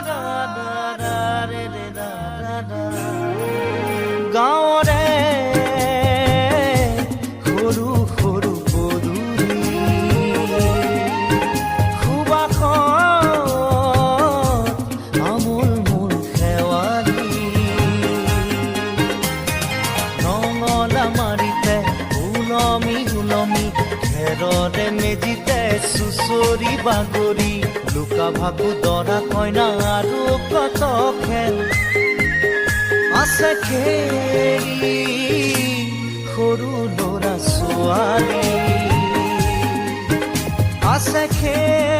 দা ৰে ৰে দা দা দা। গাঁৱৰে সৰু সৰু পদূলি, সুবাসত আমোল মোল শেৱালি, নঙলা মাৰিতে ওলমি ওলমি, খেৰৰে মেজিতে চুচৰি বাগৰি, লুকা ভাকু, দৰা কইনা আৰু কত খেল আছে খেলি সৰু ল'ৰা ছোৱালী আছে খেলি।